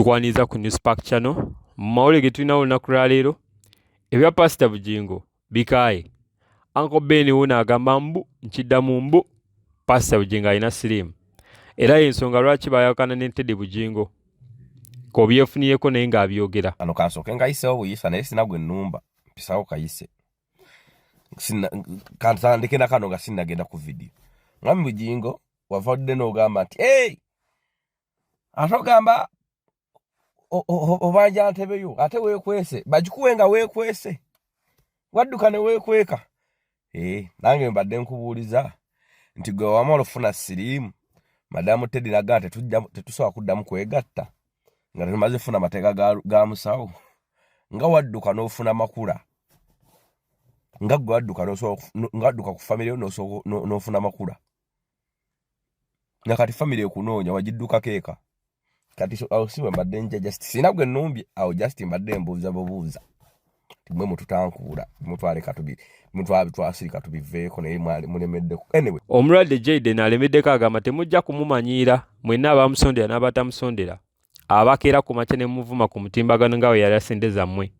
Tukwaniriza ku New Spark Channel. Mu mawulire ge tulinawo olunaku lwa leero, ebya Pasita Bugingo bikaaye. Uncle Ben wuuno agamba mbu nkiddamu mbu Pasita Bugingo alina siriimu era y'ensonga lwaki baayawukana ne Teddy Bugingo. K'obyefuniyeko naye ng'abyogera. Kano kansooke nkayisewo buyisa naye sina gwe nnumba mpisawo kayise. Kantandike na kano nga sinnagenda ku vidiyo. Mwami Bugingo wavadde n'ogamba nti hey! Ate ogamba obanja ntebe yo ate weekwese bagikuwe nga weekwese wadduka ne weekweka. Eh, nange mbadde nkubuuliza nti gwe wamala ofuna siriimu madamu Teddy nagaa tetusobola kuddamu kwegatta nga tetumaze funa mateeka ga musawo nga wadduka n'ofuna makula nga gwe wadduka nga wadduka ku famire yo n'ofuna makula nga kati famire ekunoonya wagiddukako eka kati awo si bwe mbadde nja just sirina gwe nnumbye awo just mbadde mbuuza bubuuza mwe mututankuula mutwaleka tubi mutwasirika tubiveeko naye mulemeddeko anyway. Omulwadde Jayden alemeddeko agamba temujja kumumanyiira mwenna abamusondera n'abatamusondera abakeera ku makya ne muvuma ku mutimbagano nga bwe yalya ssente zammwe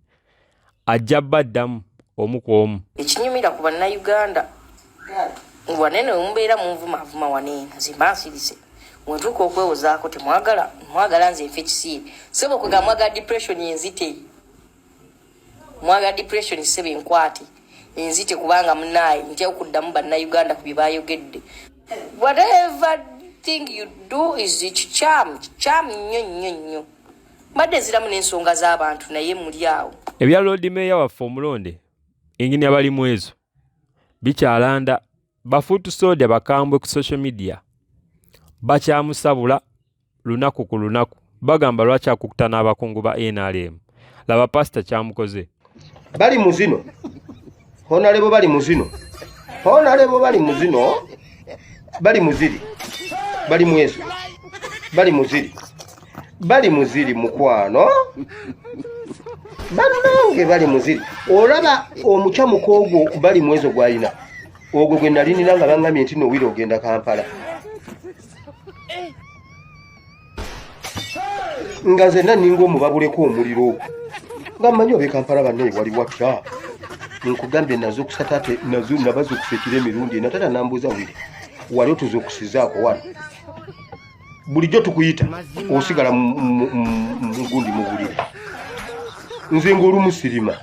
ajja baddamu omu ku omu. Ekinyumira ku Bannayuganda wanene wemubeera munvumaavuma waneeno nze mba nsirise wentuuka okwewozaako temwagala mwagala nze nfe kisiire sebo kwega mwagala depression enzite mwagala depression sebo enkwate enzite kubanga munaaye ntya okuddamu Bannayuganda ku bye bayogedde. Whatever thing you do is kikyamu kikyamu nnyo nnyo nnyo. Mbadde nziramu n'ensonga z'abantu naye muli awo. Ebya Loodi Meeya waffe omulonde Engineer Balimwezo bikyalanda bafuutu soda bakambwe ku social media bakyamusabula lunaku ku lunaku bagamba lwaki akukuta n'abakungu ba NRM. Laba pasita kyamukoze. Bali mu zino honalebo bali mu zino honalebo bali mu zino bali mu ziri bali mu ezo bali mu ziri bali mu ziri mukwano bannange bali mu ziri olaba omukyamuka ogwo bali mu ezo gwalina ogwo gwe nalinina nga baŋŋambye nti nowira ogenda Kampala nga nzenna ninga omubabuleko omuliro nga mmanyi obe Kampala bannaye wali watya nkugambye nazukusa taata nabazukusa ekiro emirundi ena taata nambuuza wire wali otuzukusizaako wano bulijjo tukuyita osigala mugundi mu buliri nze ng'olumu sirima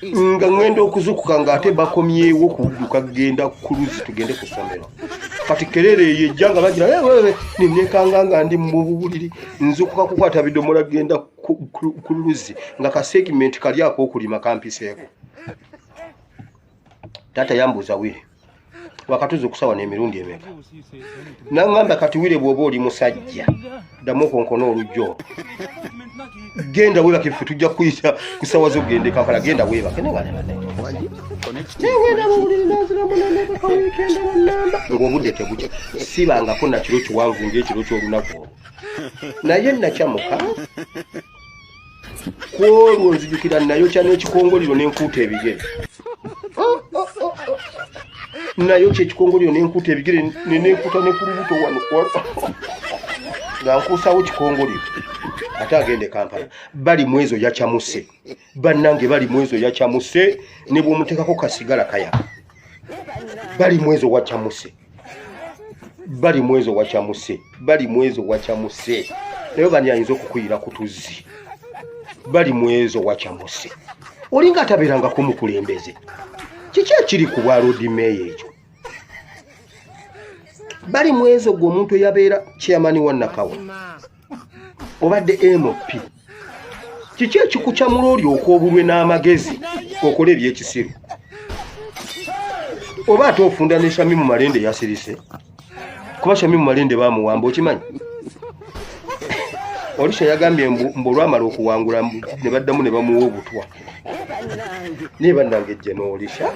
nga ŋŋenda okuzukuka ng'ate bakomyewo kudduka kugenda ku luzzi tugende ku ssomero kati kerere eyo ejja nga bagira nenekanga nga ndi mu buliri nzukuka kukwata bidomola genda ku luzzi nga ka segment kali ak'okulima kampiseeko. Taata yambuuza wire wakatuza okusawa n'emirundi emeka nangamba kati wire bw'oba oli musajja ddamu okonkona olujja olwo genda weebake ffe tujja kuyita ku ssaawa zo genda e Kampala genda weebake nengenda mu buliri naziramu nanebaka wiikendi lwannamba ng'obudde tebukya sibangako na kiro kiwanvu ng'ekiro ky'olunaku olwo naye nakyamuka kwolwo nzijukira nayokya n'ekikongoliro n'enkuuta ebigere nayokya ekikongoliro n'enkuuta ebigere nenenkuuta ne ku lubuto wano nga nkuusawo kikongoliro ate agenda e Kampala bali mwezo yakyamuse bannange bali mwezo yakyamuse ne bw'omuteekako kasigala kayaka bali mwezo wakyamuse bali mwezo wakyamuse bali mwezo wakyamuse naye bani ayinza okukuyira ku tuzzi bali mwezo wakyamuse olinga atabeerangako mukulembeze kiki ekiri ku bwa loodi meeya ekyo bali mwezo gwe omuntu eyabeera chairman wa Nakawa obadde MP kiki ekikukyamula olyoka obulwe n'amagezi okola ebyekisiru oba ate ofunda ne Shamimu Malende yasirise kuba Shamimu Malende bamuwamba okimanyi Olusha yagambye mbu olwamala okuwangula ne baddamu ne bamuwa obutwa naye bannange ejje n'Olisha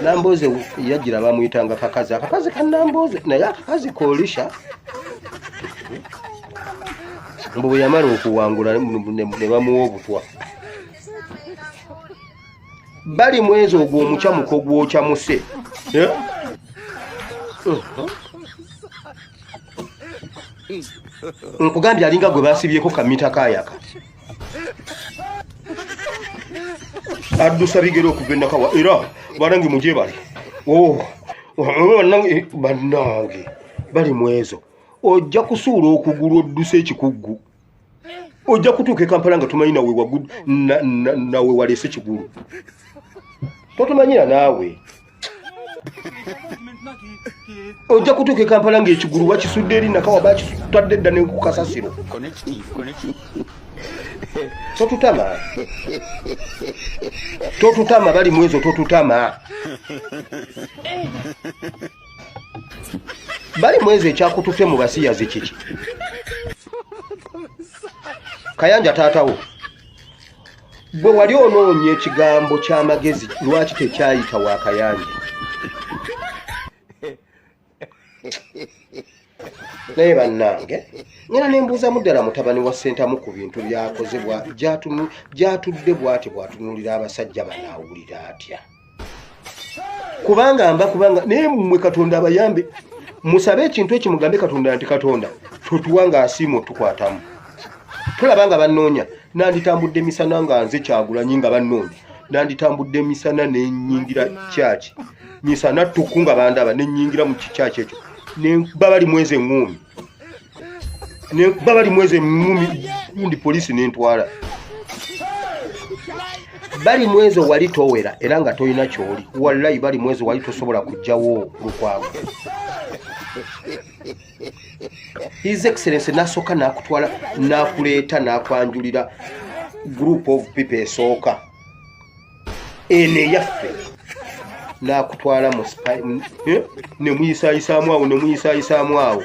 Nambooze yajjira bamuyitanga kakazi akakazi ka Nambooze naye akakazi k'Olisha mbu bwe yamala okuwangula ne bamuwa obutwa bali mwezi ogwo omukyamuko gwokya muse. Nkugambye alinga gwe basibyeko kamita kayaka. Addusa bigere okuva enakawa era banange mujebale. Oh, banange banange bali mwezo. Ojja kusuula okugulu odduse ekikuggu. Ojja kutuuka e Kampala nga tumanyi nawe wagu nawe waleese kigulu. Totumanyira naawe. Ojja kutuuka e Kampala ng'ekigulu wakisudde eri Nakawa bakitadde dda ne ku kasasiro. Totutama. Totutama bali mwezo totutama. Bali mwezo ekyakutute mu basiyazi kiki? Kayanja taatawo. Gwe wali onoonya ekigambo ky'amagezi lwaki tekyayita wa Kayanja? Naye bannange ngenda ne mbuuzamu ddala mutabani wa Ssentamu ku bintu by'akoze gy'atudde bw'ati bw'atunuulira abasajja bano awulira atya? Kubanga mba kubanga naye mmwe Katonda abayambe musabe ekintu ekyo mugambe Katonda nti Katonda totuwa ng'asiima otukwatamu. Tolaba nga bannoonya nanditambudde misana nga nze Kyagulanyi nga bannoonya nanditambudde misana ne nnyingira kyaki misana ttuku nga bandaba ne nnyingira mu kikyaki ekyo ne nkuba bali mwezi eŋŋuumi ne nkuba bali mwezi eŋŋuumi gundi poliisi n'entwala. Bali mwezo wali towera era nga tolina ky'oli wallayi bali mwezo wali tosobola kuggyawo Lukwago. His Excellency n'asooka n'akutwala n'akuleeta n'akwanjulira group of people esooka eno eyaffe n'akutwala mu ne muyisaayisaamu awo ne muyisaayisaamu awo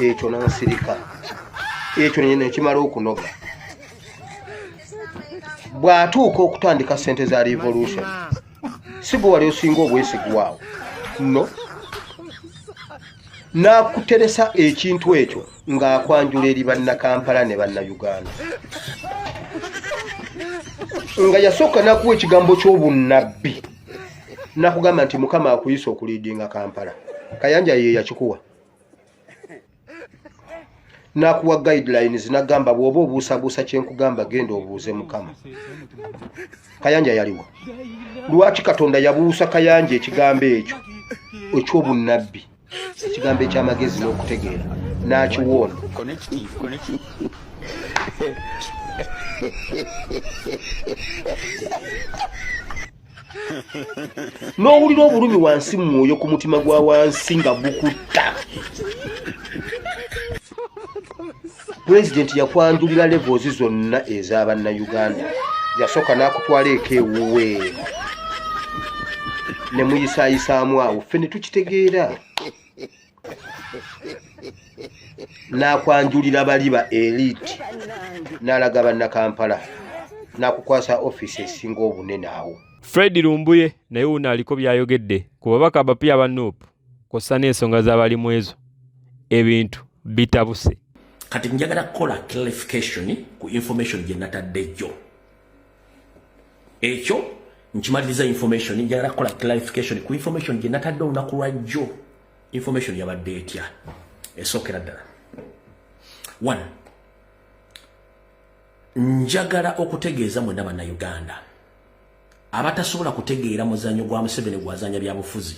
ekyo n'ansirika ekyo ne kimala okunoga. Bw'atuuka okutandika ssente za revolution si gwe wali osinga obwesigwa awo no n'akuteresa ekintu ekyo ng'akwanjula eri bannakampala ne bannayuganda nga yasooka n'akuwa ekigambo ky'obunnabbi n'akugamba nti Mukama akuyise okuliidinga Kampala. Kayanja ye yakikuwa n'akuwa guidelines n'agamba bw'oba obuusabuusa kye nkugamba genda obuuze Mukama. Kayanja yaliwa. Lwaki Katonda yabuusa Kayanja ekigambo ekyo eky'obunnabbi, ekigambo eky'amagezi n'okutegeera n'akiwoona? N'owulira obulumi wansi mu mwoyo ku mutima gwa wansi nga gukutta. Pulezidenti yakwanjulira levels zonna ez'abannayuganda. Yasooka n'akutwala eka ewuwe ne muyisaayisaamu awo ffe ne tukitegeera. N'akwanjulira bali ba elite n'alaga bannakampala n'akukwasa ofiisi esinga obunene awo. Fred Lumbuye naye wuuno aliko by'ayogedde ku babaka abapya aba NUP kw'ossa n'ensonga z'abalimwezo. Ebintu bitabuse. Kati njagala kukola clarification ku information gye natadde jjo. Ekyo nkimaliriza information, njagala kukola clarification ku information gye natadde olunaku lwa jjo. Information yabadde etya? Esookera ddala. One, njagala okutegeeza mwenna bannayuganda abatasobola kutegeera muzannyo gwa Museveni gwazanya byabufuzi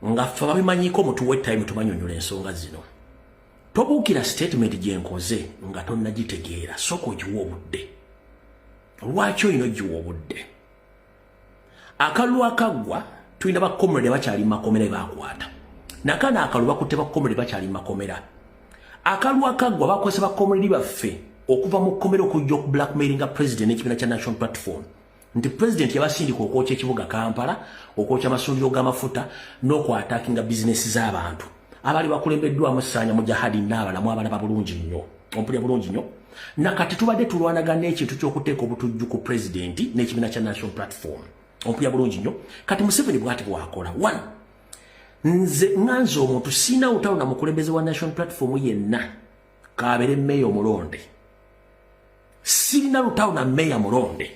nga ffe babimanyiiko mutuwe time tubanyonyola ensonga zino. Tobuukira statement gye nkoze nga tonnagitegeera, sooka ogiwe obudde. Lwaki olina ogiwa obudde? Akalulu akaggwa tulina bakomrade bakyali mu makomera bakwata. Nakano akalulu bakutte bakomrade bakyali mu makomera. Akalulu akaggwa bakozesa bakomrade baffe okuva mu kkomera okujja oku blackmailinga president n'ekibiina kya National Platform. Nti president yabasindika okwokya ekibuga Kampala, okwokya amasundiro g'amafuta n'okwatakinga bizinesi z'abantu. Abali bakulembeddwamu Ssaanya Mujahadi n'abalamu abalaba bulungi nnyo. Ompulira bulungi nnyo. Nakati tubadde tulwanagana n'ekintu ky'okuteeka obutujju ku president n'ekibiina kya National Platform. Ompulira bulungi nnyo. Kati Museveni bw'ati bw'akola. One, nze nganze omuntu sirina lutalo na mukulembeze wa National Platform yenna k'abeere meeya omulonde. Sirina lutalo na meeya mulonde.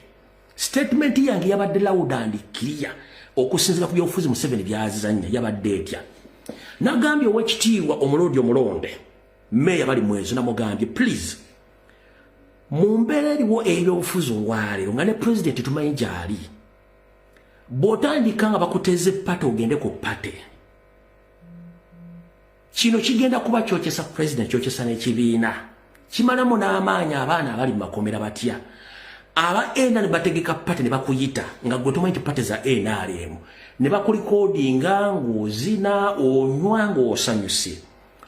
Statement yange yabadde loud and clear okusinziira ku byobufuzi Museveni byazannya yabadde etya. Nagambye owekitiibwa omuloodi omulonde meeya bali mwezo, namugambye, please, mu mbeera eriwo ebyobufuzi olwaleero nga ne pulezidenti tumanyi gy'ali, bw'otandika nga bakuteeza party, ogende ku party, kino kigenda kuba kyokyesa pulezidenti, kyokyesa n'ekibiina, kimalamu n'amaanyi abaana abali mu makomera. Batya aba ena ne bategeka party ne bakuyita nga gwe tomanyi nti party za NRM, ne bakurecordinga ng'ozina, onywa, ng'osanyuse.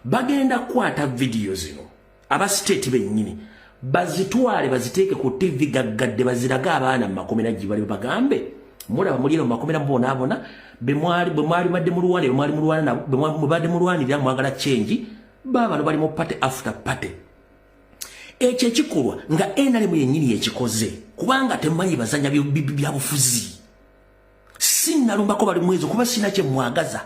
Bagenda kukwata vidiyo zino, aba state bennyini bazitwale baziteeke ku TV gaggadde, bazirage abaana mu makomera gye bali, bagambe, "Mulaba, muliro mu makomera mubonaabona, bwe mwali badde mulwana, bwe mwali mulwana, bwe badde mulwanirira, mwagala change, baabano bali mu party after party." Ekyo ekikolwa nga NRM yennyini yekikoze, kubanga temumanyi bazanya byabufuzi. Sinnalumbako bali mwezo kuba sina kyemwagaza.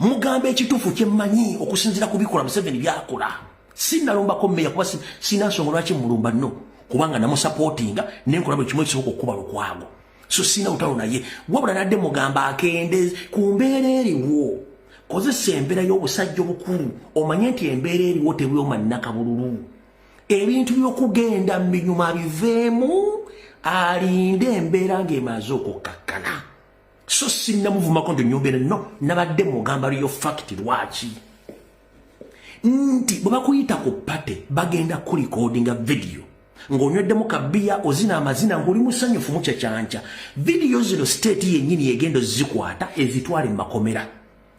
Mugamba ekituufu kyemmanyi okusinziira ku bikola Museveni byakola. Sinnalumbako mmeya kuba sina nsonga lwaki mulumba, no, kubanga namusupportinga nenkola buli kimu ekisoboka okukuba Lukwago, so sina lutalo naye. Wabula nadde mugamba akende ku mbeera eriwo, kozesa embeera y'obusajja obukulu, omanye nti embeera eriwo tebwoma nnakabululu. Ebintu by'okugenda mu binyuma biveemu, alinde embeera ng'emaze okukkakkana. So sinnamuvumako nti nyumba eno, no, nabadde mugamba liyo fact lwaki nti bwe bakuyita ku party bagenda kurecordinga video ng'onyweddemu kabiya, ozina amazina ng'oli musanyufu mukyakyanca. Vidiyo zino state yennyini egenda ozikwata ezitwale mu makomera,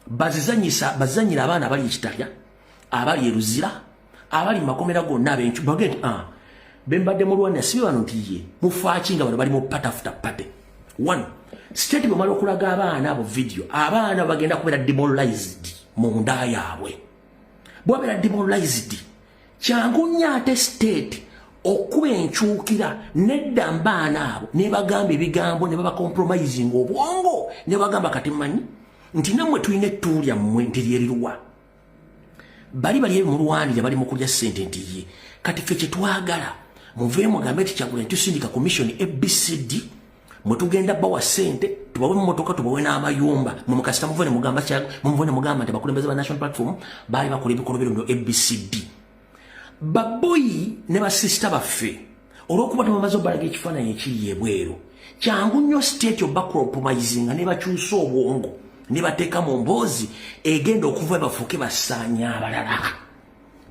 bazizanyisa, bazanyira abaana abali ekitalya, abali eruzira, abali mu makomera gonna abencu, bagende nti, "Ah, bembadde mulwana si bano," nti ye mufaaki nga bano bali mu party after party. One state bwemala okulaga abaana abo video, abaana bagenda kubeera demoralized munda yaabwe. Bwabeera demoralized, kyangu nnyo ate state okuba enkyukira nedda mbaana abo ne bagamba ebigambo ne babacompromising obwongo, ne bagamba, "Kati mmanyi nti nammwe tulina ettu lyammwe nti lyeriruwa, bali bali ebimulwanira, bali mu kulya ssente," nti ye kati ffe kyetwagala muveemu mugambe nti Kyagulanyi tusindika commission ABCD, mwe tugenda bawa ssente, tubawe mmotoka, tubawe n'amayumba, mwe mukasita muve ne mugamba, muve ne mugamba nti abakulembeze ba National Platform baali bakola ebikolobero bino ABCD. Baboyi ne basisita baffe, olw'okuba tebamaze obalaga ekifaananyi ekiri ebweru, kyangu nnyo state obacompromisinga ne bakyusa obwongo ne bateeka mu mboozi egenda okuva bafuuke basaanya abalala.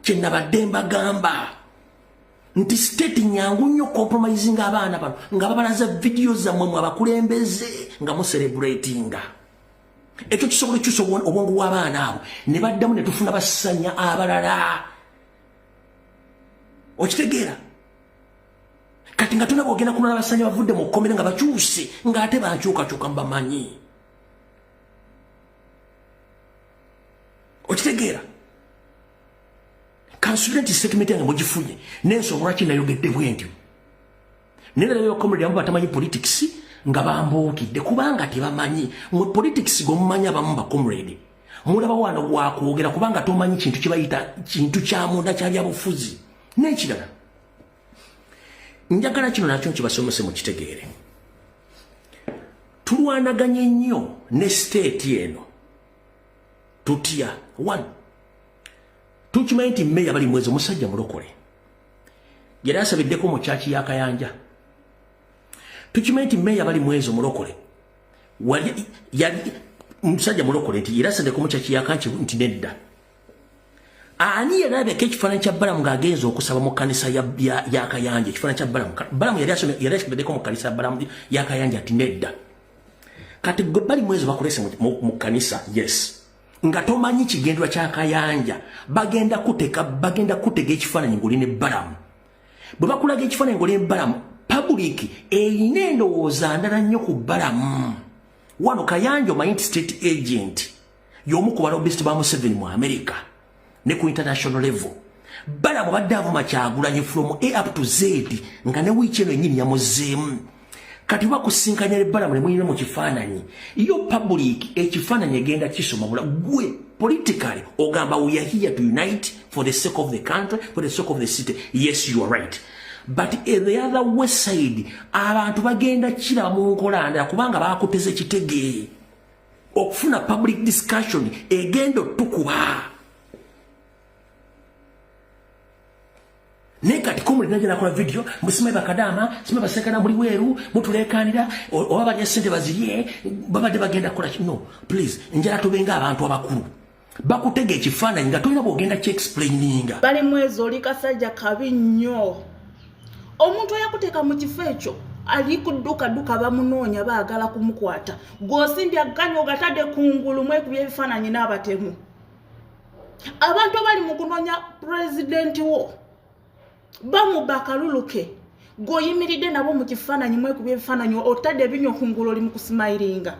Kyenabadde mbagamba nti state nyangu nnyo compromising abaana bano nga babalaza vidiyo zammwe mwe abakulembeze nga mucelebratinga. Ekyo kisobola okukyusa obwongo bw'abaana abo ne baddamu ne tufuna basanya abalala. Okitegeera? Kati nga tuna bwogenda kulala basanya bavudde mu kkomera nga bakyuse, ng'ate bankyukakyuka mubamanyi. Okitegeera? Kansubire nti statement yange mugifunye n'ensonga lwaki nayogedde bwe ntyo. Naye nalabye comrade abamu batamanyi politics nga bambuukidde kubanga tebamanyi. Mwe politics gwemumanyi, abamu ba comrade mulaba wano gwakwogera kubanga tomanyi kintu kibayita kintu kya munda kya byabufuzi. N'ekirala, njagala kino nakyo nkibasomese mukitegeere. Tulwanaganye nnyo ne state eno. Tutya? One, tukimanyi nti meeya bali mwezi omusajja mulokole, yali asabiddeko mu kyaki ya Kayanja. Tukimanyi nti meeya bali mwezi omulokole, yali musajja mulokole, nti yali asabiddeko mu kyaki ya Kanki, nti nedda. Ani yalabeko ekifaananyi kya Balamu ng'agenza okusaba mu kkanisa ya Kayanja? Ekifaananyi kya Balamu, Balamu yali asomeddeko mu kkanisa ya Balamu ya Kayanja, nti nedda. Kati gwe bali mwezi bakulese mu kkanisa, yes, nga tomanyi kigendwa kya Kayanja, bagenda kuteka, bagenda kutega ekifaananyi ng'oli ne Balamu. Bwe bakulaga ekifaananyi ng'oli ne Balamu, public erina endowooza ndala nnyo ku Balamu. Wano Kayanja omanyi nti state agent y'omu ku balobbyist ba Museveni mu America ne ku international level. Balamu badde avuma Kyagulanyi from A up to Z, nga ne wiiki eno ennyini yamuzeemu. Kati bakusinkanya ne Balamu ne muyina mu kifaananyi, yo public ekifaananyi egenda kisoma bula. Gwe politically ogamba, "We are here to unite for the sake of the country, for the sake of the city." Yes, you are right, but the other west side abantu bagenda kiraba mu nkola ndala kubanga bakuteze kitege. Okufuna public discussion egenda otukuba. Naye kati komuli najja nakola video musimaye bakadaama simaye basekana muli weeru mutuleekaanira oba balya ssente bazirye babadde bagenda kukola no please njala tubenga abantu abakulu bakutega ekifaananyi nga tolina bwogenda kyexplaininga. Bali mwezi oli kasajja kabi nnyo. Omuntu eyakuteeka mu kifo ekyo ali kudduka dduka bamunoonya baagala kumukwata. Gw'osimbye agganyo ogatadde ku ngulu mwekubya ebifaananyi n'abatemu. Abantu abali mu kunoonya pulezidenti wo bamubba akalulu ke gw'oyimiridde nabo mu kifaananyi mwekubya ebifaananyi otadde ebinyo ku ngulu oli mu kusimayiringa.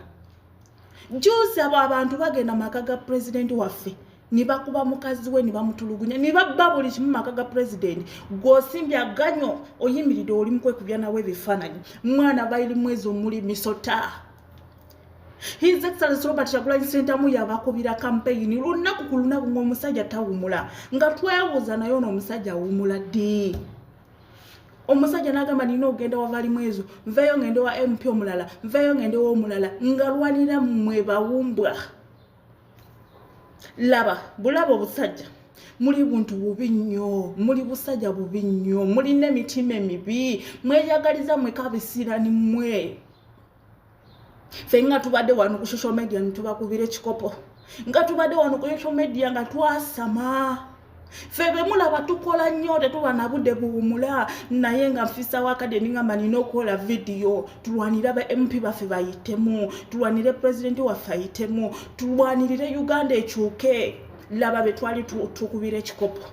Juuzi abo abantu bagenda maka ga pulezidenti waffe ne bakuba mukazi we ne bamutulugunya ne babba buli kimu maka ga pulezidenti. Gw'osimbye aganyo oyimiridde oli mu kwekubya nawe ebifaananyi. Mwana bairi mwezi omuli misota. His Excellency Robert Kyagulanyi Ssentamu yabakubira kampeyini lunaku ku lunaku ng'omusajja tawumula, nga twebuuza naye ono omusajja awumula ddi? Omusajja n'agamba nina okugenda wa Balimwezo, nveeyo ngende wa MP omulala, nveeyo ngende w'omulala, nga lwanira mmwe bawumbwa. Laba bulaba obusajja muli buntu bubi nnyo, muli busajja bubi nnyo, mulina emitima emibi, mweyagaliza mweka bisirani mmwe. Ffe nga tubadde wano ku social media netubakubira ekikopo, nga tubadde wano ku social media nga twasama. Ffe be mulaba tukola nnyo, tetuba na budde buwumula, naye nga nfisawo akadde ningamba nina okukola vidiyo tulwanire aba MP baffe bayitemu, tulwanire pulezidenti waffe ayitemu, tulwanirire Uganda ekyuke. Laba be twali tukubira ekikopo.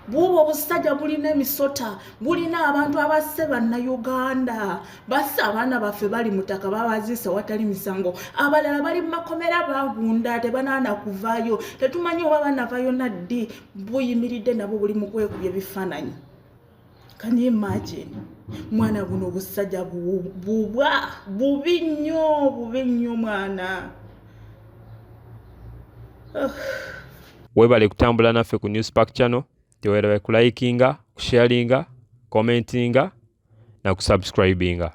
Bw'oba obusajja bulina emisota, bulina abantu abasse bannayuganda, basse abaana baffe bali mu ttaka babaziise watali misango, abalala bali mu makomera babunda tebanaana kuvaayo, tetumanyi oba banavaayo na ddi, buyimiridde nabo buli mu kwekubya ebifaananyi. Can you imagine? Mwana buno obusajja bubwa bubi nnyo, bubi nnyo mwana. Webale kutambula naffe ku New Spark Channel. Tewerabira kulayikinga, kusharinga, commentinga na kusubscribinga.